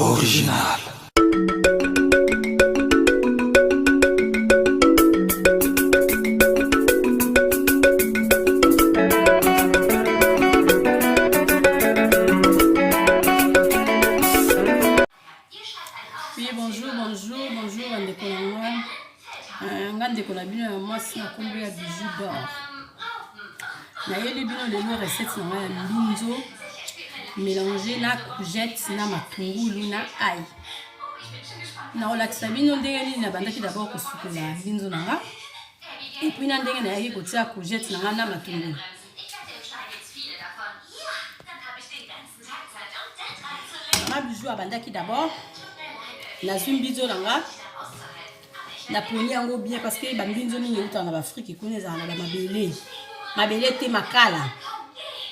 Original. Oui, bonjour, bonjour, bonjour, bandeko na nga. Euh, nga ndeko na bino ya mwasi na kombo ya Bijou d'or. Nayeli bino lelo recette na nga ya mbinzo mélange na courgette na matungulu na ail. Nakolakisa bino ndenge nini nabandaki d'abord kosukola mbinzo na nga et puis na ndenge nayaki kotia courgette na nga na matungulu. Mama Bijou abandaki d'abord nazwi mbinzo na nga naponi yango bien parce que bambinzo mingi eutaka na baafrike kuna ezala na bamabele mabele te makala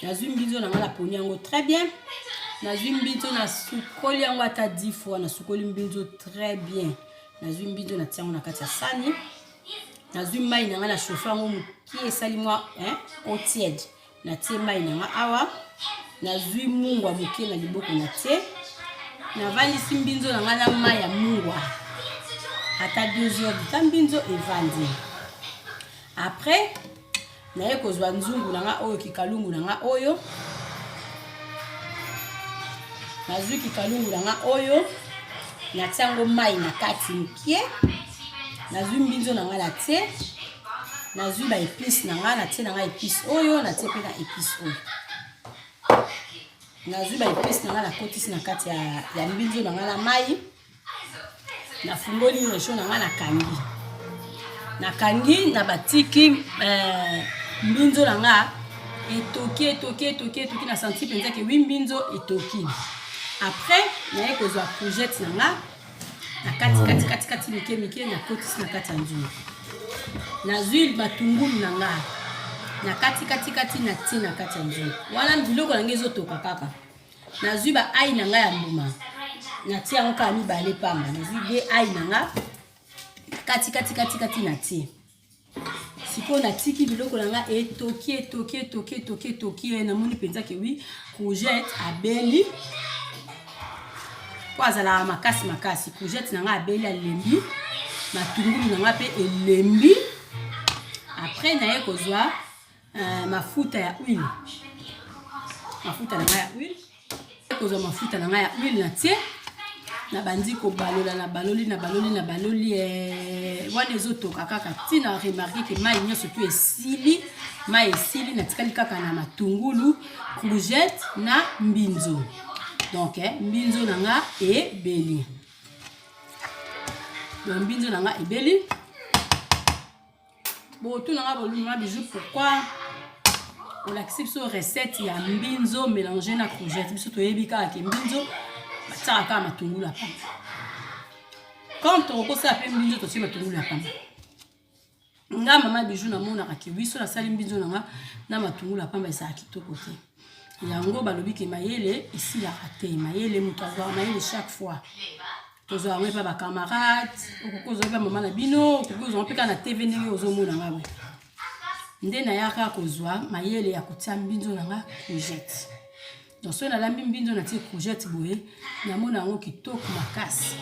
nazwi mbinzo na nga naponi yango très bien nazwi mbinzo nasukoli yango ata 10 fois nasukoli mbinzo très bien nazwi mbinzo natia yango na kati ya sani nazwi mai na ngai na chauffe yango mokie esali mwa eau tiède Natie mai na nga awa, nazwi mungwa moke na liboko natie, navandisi mbinzo na nga na mai ya mungwa ata 2 heures du temps mbinzo evandi. Après naye kozwa nzungu na nga oyo kikalungu na nga oyo nazwi kikalungu na nga oyo natia yango mai na kati mokie, nazwi mbinzo na nga natie nazwi ba epice na ngai natie na ngai epice oyo natie mpe na epice oyo nazwi ba epice na ngai nakotisi na kati ya, ya mbinzo na ngai na mai nafungoli resho na ngai nakangi nakangi na batiki eh, mbinzo na ngai etoki etoki etoki etoki na santi mpenza ke wi mbinzo etoki après naye kozwa courgette na ngai na kati kati kati kati mike mike nakotisi na kati ya nzungu nazwi matungulu na nga na kati kati kati na tie na kati ya nzungu wana biloko na ngai ezotoka kaka nazwi ba ai na ngai ya mbuma natie yango kaka mibale pamba nazwi de ai na nga kati kati kati kati na tie Sikoyo natiki biloko na nga etoki etoki etoki etoki etoki eh, namoni mpenza ke wi courgette abeli mpo azalaka makasi makasi. Courgette na nga abeli alembi, matungulu na nga mpe elembi. Après naye kozwa uh, mafuta ya huile, mafuta na nga ya huile kozwa mafuta na ngai ya huile na tie nabandi kobalola na baloli na baloli na baloli eh, wana ezotoka kaka ntina remarke ke mai nyonso tu esili mai esili natikali kaka na matungulu courgette na mbinzo donc eh, mbinzo na nga ebeli donc mbinzo na nga ebeli Botuna nga bolobi ma bijou pourquoi olakisi biso recette ya mbinzo mélange na courgette biso toyebi kaka ke mbinzo batiaka kaka matungulu ya pamba comme tokokosala mpe mbinzo totie matungulu ya pamba nga mama bijou namonaka ke biso nasali mbinzo na nga na matungulu ya pamba ezala kitoko te yango balobi ke mayele esilaka te mayele moto azwaka mayele chaque fois tozwa yango epa bacamarade okoki kozwa epa mama na bino okoki kozwa mpe kaka na tv ndenge ozomona nga boye nde nayaka kozwa mayele ya kotia mbinzo na nga courgette donc soki nalambi mbinzo natie courgette boye namona yango kitoko makasi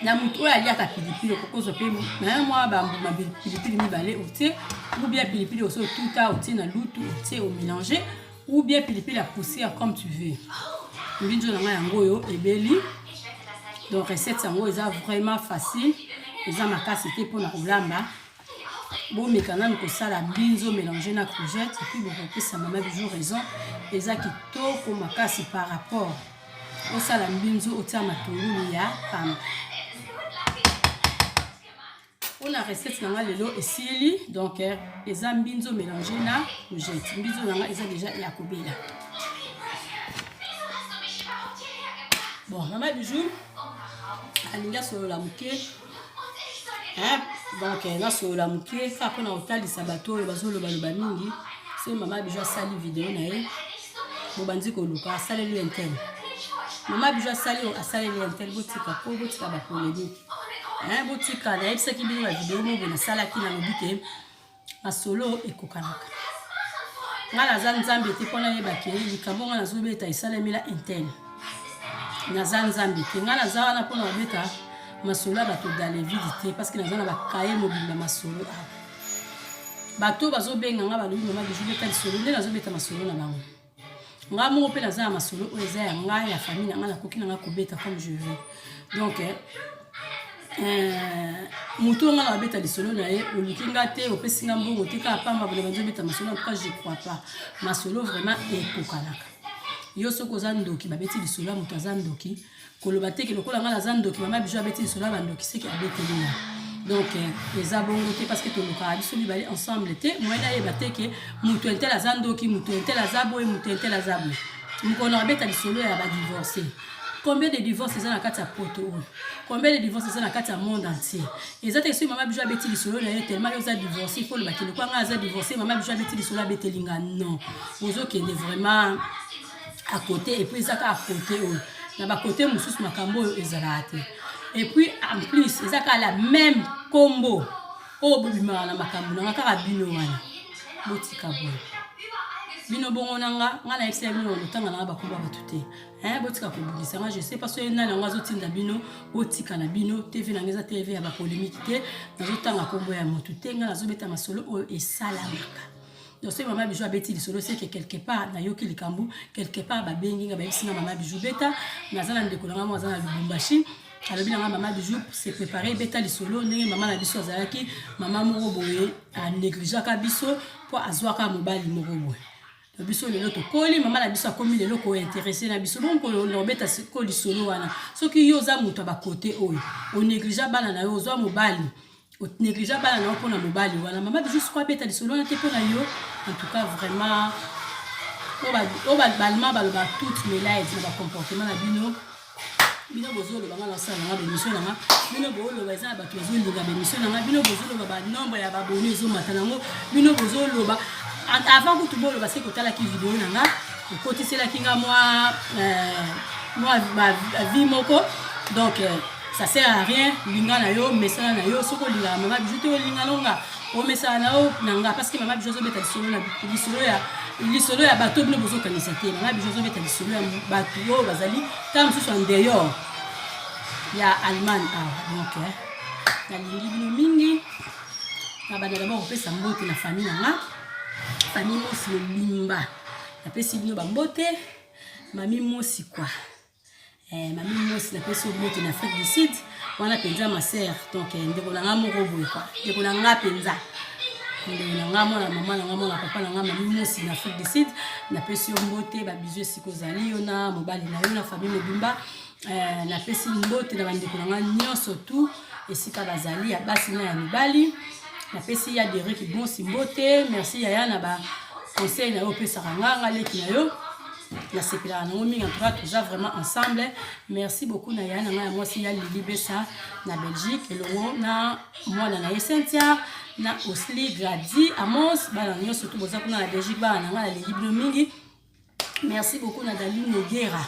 na moto oyo aliaka pilipili okoki kozwa mpe na mwa bambuma pilipili mibale otie ou bien pilipili osi otuta otie na lutu otie omélange ou bien pilipili ya poussière comme tu veux mbinzo na ngai yango oyo ebeli donc recette yango eza vraiment facile eza makasi te mpona kolamba bomeka nanu kosala mbinzo mélange na courgette epuis bokopesa mama bijou raison eza kitoko makasi par rapport osala mbinzo otia matungulu ya pamba Pona recette na nga lelo esili donc eh, eza mbinzo mélange na courgette. Mbinzo na nga eza déjà ya kobela. Bon, mama bijou alingi asolola moke hein? Donc eh, nasolola moke kaka mpona kotalisa bato oyo bazolobaloba mingi soki mama bijou asali video na ye bobandi koluka asaleli intel mama bijou asali asaleli intel botika po botika bapolemike Eh, botika nayebisaki bino na video moko nasalaki nalobi ke masolo ekokanaka ngai naza nzambe te mpo nayeba ke likambo ngai nazobeta esalemela interne. Naza Nzambe te. Ngai naza wana mpona kobeta masolo ya bato dans le vide te, parce que naza na bakaye mobimba masolo awa. Bato bazobenga nga, balobi: "Mama Bijou, beta lisolo." Nde nazobeta masolo na bango. Nga moko mpe naza na masolo oyo eza ya ngai, ya famille na ngai, nakoki na ngai kobeta comme je veux. Donc motu oyo nga na babeta lisolo na ye, oluki nga te, opesi nga mbongo te, kaka pamba boye bazobeta masolo. En tout cas, je crois pas. Masolo vraiment ekokanaka. Yo soki oza ndoki, babeti lisolo ya moto aza ndoki, koloba te ke lokola ngai naza ndoki, Mama Bijou abeti lisolo ya bandoki, seke abeteli nga. Donc eza bongo te, parce que tolukaka biso mibale ensemble te. Moyen nayeba te ke moto un tel aza ndoki, moto un tel aza boye, moto un tel aza boye. Mokolo abeta lisolo ya badivorce, combien de divorce eza na kati ya poto oyo? Combien de divorce eza na kati ya monde entier? Eza te soki Mama Bijou abeti lisolo na ye, tellement yo oza divorce, il faut olobaki lokwa ngai aza divorce, Mama Bijou abeti lisolo, abeteli nga. Non, ozokende vraiment à côté. Et puis eza kaka côté oyo, na bakote mosusu makambo oyo ezalaka te. Et puis en plus eza kaka la même kombo oyo bobimaka na makambo nanga kaka bino wana. Botika boye, bino bongo na nga. Nga nayebisela bino, lotanga nanga bakombo ya bato te. Botika kobundisa nga. Je sais pas soki nani yango azotinda bino. Botika na bino. TV nanga eza TV ya bapolémique te. Nazotanga kombo ya motu te. Nga nazobeta masolo oyo esalamaka. Donc soki Mama Bijou abeti lisolo, c'est que quelque part nayoki likambo, quelque part babengi nga, bayebisi nga: "Mama Bijou, beta." Naza na ndeko na nga mo aza na Lubumbashi, alobi na nga: "Mama Bijou, se préparé, beta lisolo ndenge mama na biso azalaki mama moko boye, anégligeaka biso mpo azwaka mobali moko boye. Biso lelo tokoli, mama na biso akomi lelo kointéresser na biso." Bongo obeta ko lisolo wana, soki yo oza moto ya bakote oyo onéglige bana na yo, ozwa mobali, onéglige bana na yo mpona mobali wana, Mama Bijou siko abeta lisolo wana te mpona yo. En tout cas, vraiment, oyo balema baloba toutes mes lives na bacomportement na bino. Bino bozoloba nga nasala nanga bémission nanga, bino bozoloba eza na bato bazolinga bémission nanga, bino bozoloba banombre ya baboni ezomata nango, bino bozoloba. Avant kutu boloba, se kotalaki video na nga, okotiselaki nga mwa vie moko. Donc ça sert à rien. Linga na yo, mesala na yo. Soki olingaka Mama Bijou te, olinga nonga omesala na yo na nga, parce que Mama Bijou azobeta lisolo na lisolo ya bato. Bino bozokanisa te, Mama Bijou azobeta lisolo ya bato oyo bazali ntango mosusu en dehors ya Allemagne awa. Donc nalingi bino mingi. Na banda d'abord kopesa mbote na famille na nga, famille Mosi mobimba. Napesi bino bambote. Mami Mosi kwa mami Mosi, napesi yo mbote na Afrique du Sud wana mpenza, ma sœur. Donc ndeko na nga moko boye kwa, ndeko na nga mpenza, ndeko na nga, mwana mama na nga, mwana papa na nga, mami Mosi na Afrique du Sud, napesi yo mbote, babisous esika ozali, yo na mobali na yo na famille mobimba. Napesi mbote na bandeko na nga nyonso tu esika bazali, ya basi na ya mibali. Napesi ya Derik Mosi mbote. Merci yaya na baconseil na yo opesaka nga, nga leki na yo, nasepelaka nango mingi. En tout cas, toza vraiment ensemble. Merci beaucoup na yaya na ngai ya mwasi, ya Lili Besa na Belgique, elongo na mwana na ye Cynthia na Osli Gradi Amos. Bana nyonso tu boza kuna na Belgique, bana na ngai, nalingi bino mingi. Merci beaucoup na Dali Nogera,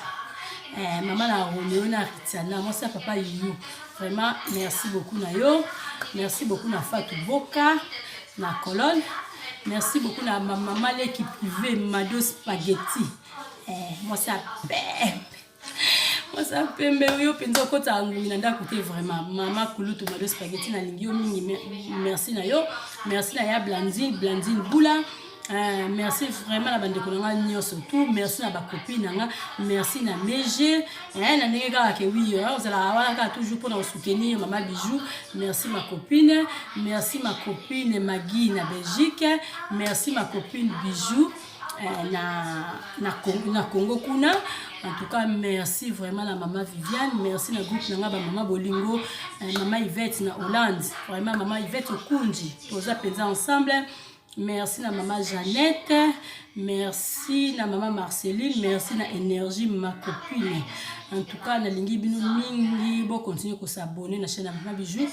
mama na Romeo na Ritiana, mwasi ya papa Yuyu. Vraiment merci beaucoup na yo. Merci beaucoup na Fatou Boka na Colonne. Merci beaucoup na mama leki privé Mado Spaghetti, mwasi ya pembe, mwasi ya pembe oyo mpenza okotaka ngungi na ndako te. Vraiment, mama kulutu Mado Spaghetti, nalingi yo mingi. Merci na yo. Merci na ya Blandine, Blandine Bula. Merci vraiment na bandeko na nga nyonso tout. Merci na bacopine na nga. Merci na Mege, na ndenge kaka ke wi ozalaka wana kaka toujours mpona kosoutenir Mama Bijou. Merci ma copine. Merci ma copine Magui na Belgique. Merci ma copine Bijou na Congo kuna. En tout cas, merci vraiment na mama Viviane. Merci na groupe na nga, bamama bolingo, mama Yvette na Hollande. Vraiment, mama Yvette Okunji, toza mpenza ensemble. Merci na mama Jeannette. Merci na mama Marceline. Merci na Énergie, ma copine. En tout cas, nalingi bino mingi. Bocontinue kos'abonner na chaîne ya Mama Bijou,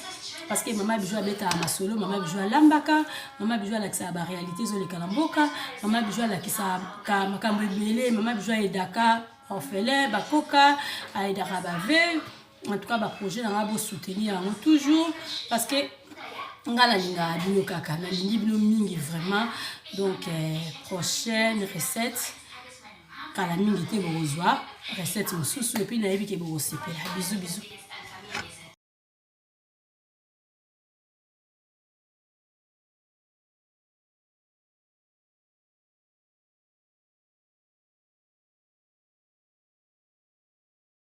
parce que Mama Bijou abetaka masolo, Mama Bijou alambaka, Mama Bijou alakisaka baréalité ezoleka na mboka, Mama Bijou alakisaka makambo ebele, Mama Bijou ayedaka orphelin bakoka, ayedaka baveuve. En tout cas, baprojet na nga, bosoutenir yango toujours, parce que nga nalingaka bino kaka, nalingi bino mingi vraiment. Donc prochaine recette. Kala mingi te, bokozwa recette mosusu, et puis nayebi ke bokosepela. Bisous, bisous.